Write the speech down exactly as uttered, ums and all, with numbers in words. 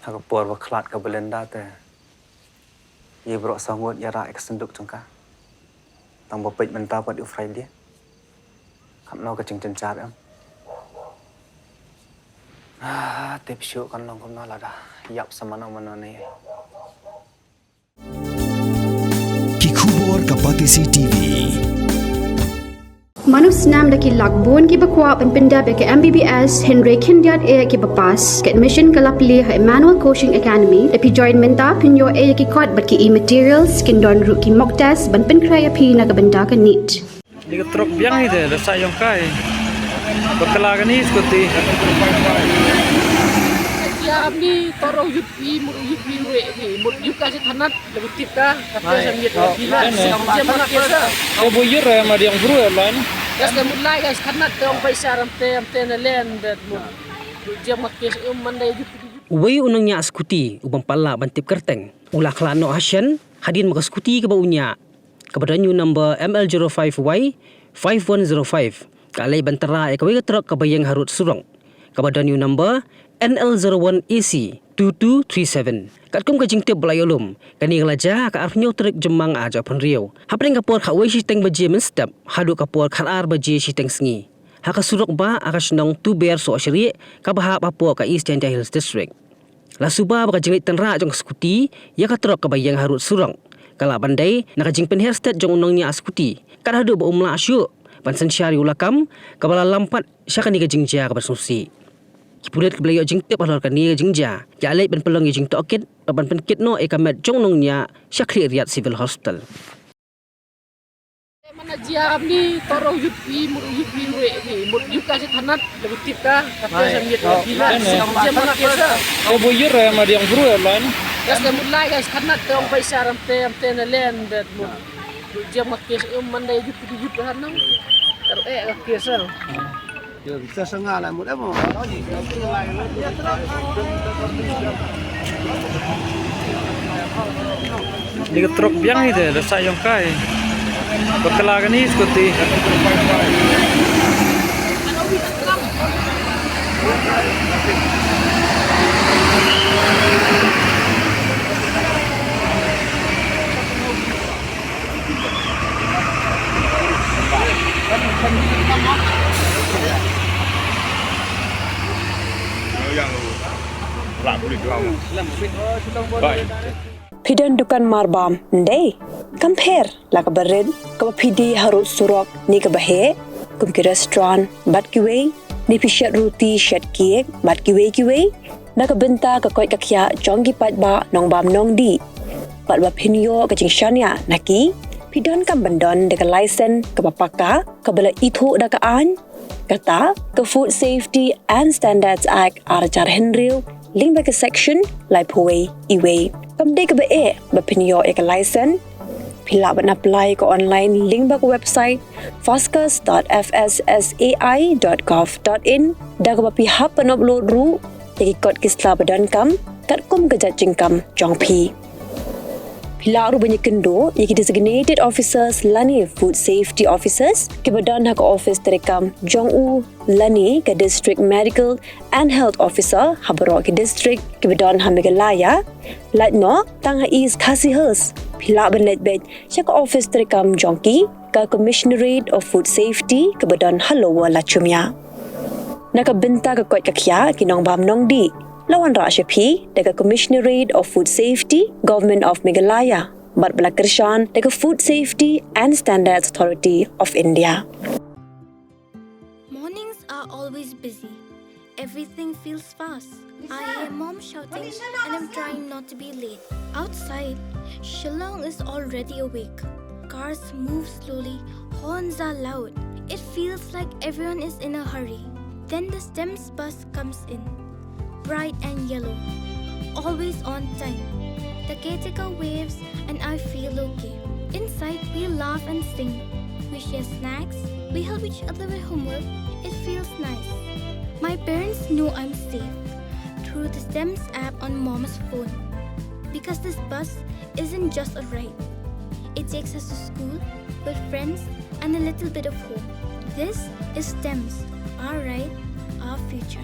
Ha ka por ba khlad ka Belinda te, ïa baroh saw ngut ïa rah ïa ka synduk jong ka. Tang ba peit mynta pat u Friday. Katno ka jingjynjar em. Ah, tip shuh kan long kumno lada ïap sa mano mano ne. Ki khubor ka Batesi T V. Mano snam da ki lak bun kiba kwah ban pyndep ïa ka M B B S hynrei khyndiat eh kiba pass. Ka admission ka la plie ha Emmanuel Coaching Academy. Da phi join mynta phin ïoh eh ïa ki kot bad ki e-materials, kin don ruh ki mock test ban pynkhreh ïa phi na ka bynta ka NEET. Ni ka trok biang hi de, da sa ïong kai. Bakla ka ni skuti. Ya, amni toro yut pi, mur yut pi re, mur yut ka si thanat. Lagu tip ka, kata sa miet pila, jam ka kesa. Eh, bu yur, eh, ma diang bru, eh, lan. Gas ka mulai, gas kanat, tong paisa, ramte, ramte na len, bet mu. Jam ka kesa, um, mandai, jup, jup. Uwei u nongñiah skuti, u bym pat lah ban tip kyrteng, u la khlad noh ha shen, hadien ma ka skuti kaba u ñiah, kaba don ïa u number M L zero five Y five one zero five, ka leit ban tyrwa ïa kawei ka trok kaba ïeng harud surok, kaba don ïa u number N L zero one A C two two three seven. Katkum ka jingtip ba la ïoh lum, kane ka la jia ha ka arphew tarik Jymmang arhajar arphew hynriew, hapdeng ka por khatwei shiteng baje mynstep haduh ka por khatar baje shiteng sngi, ha ka surok bah ha ka shnong Tuber Sohshrieh, kaba hap hapoh ka East Jaintia Hills District. La suba ba ka jingleit tynrah jong ka skuti ïa ka trok kaba ïeng harud surok ka lah ban dei na ka jingpynher stet jong u nongñiah skuti, kat haduh ba um lah shuh ban synshar ïa u lakam, kaba la lam pat sha kane ka jingjia kaba sngewsih. Ki pulit kiba la ïoh jingtip halor kane ka jingjia, ki la leit ban pynlong ïa ka jingtohkit bad ban pynkit noh ïa ka met jong u nongñiah sha Khliehriat Civil Hospital. Mana jia amni toro yut pi, mur yut pi re pi, mur yut ka si thanat, lagu tip ka, kata sa miet pila, jam ka kesa. Eh, bu yur, eh, ma diang bru, eh, lan. Gas ka mulai, gas thanat, tong paisa, ramte, ramte na len, bet mu. Jam ka kesa, um, mandai yut pi yut hanang. Kar eh ka kesa. Ni ka trok biang hi de, da sa ïong kai. Bakla ka ni skuti. Phi don dukan marbam, ndei? Kam pher la kaba rit, kaba phi die harud surok ne kaba heh, kum ki restaurant bad kiwei, ne phi shet ruti, shet cake bad kiwei kiwei, na ka bynta ka koit ka khiah jong ki paidbah nongbam nongdih, bad ba phin ïoh ka jingshaniah na ki, phi donkam ban don da ka license kaba paka, kaba la ithuh da ka aiñ. Kata ka Food Safety and Standards Act arhajar hynriew, lyngba ka section laiphew wei E wei. Kam dei kaba eh ba phin ïoh ïa ka license. Phi lah ban apply ka online lyngba ka website fascus dot F S S A I dot gov dot in, da kaba phi hap ban upload ruh ïa ki kot ki sla ba donkam katkum ka jait jingkam jong phi. Phi lah ruh ban ïakynduh ïa ki designated officers lane food safety officers kiba don ha ka office treikam jong u lane ka District Medical and Health Officer ha baroh ki district kiba don ha Meghalaya. Lait noh tang ha East Khasi Hills, phi lah ban leit beit sha ka office treikam jong ki, ka Commissionerate of Food Safety kaba don ha Lower Lachumia. Na ka bynta ka koit ka khiah ki nongbam nongdih, la wanrah sha phi da ka Commissionerate of Food Safety, Government of Meghalaya, bad ba la kyrshan da ka Food Safety and Standards Authority of India. Mornings are always busy. Everything feels fast. I hear mom shouting and I'm trying not to be late. Outside, Shillong is already awake. Cars move slowly, horns are loud. It feels like everyone is in a hurry. Then the STEMS bus comes in, bright and yellow, always on time. The caretaker waves and I feel okay. Inside, we laugh and sing. We share snacks. We help each other with homework. It feels nice. My parents know I'm safe through the STEMS app on mom's phone. Because this bus isn't just a ride. It takes us to school, with friends, and a little bit of home. This is STEMS, our ride, our future.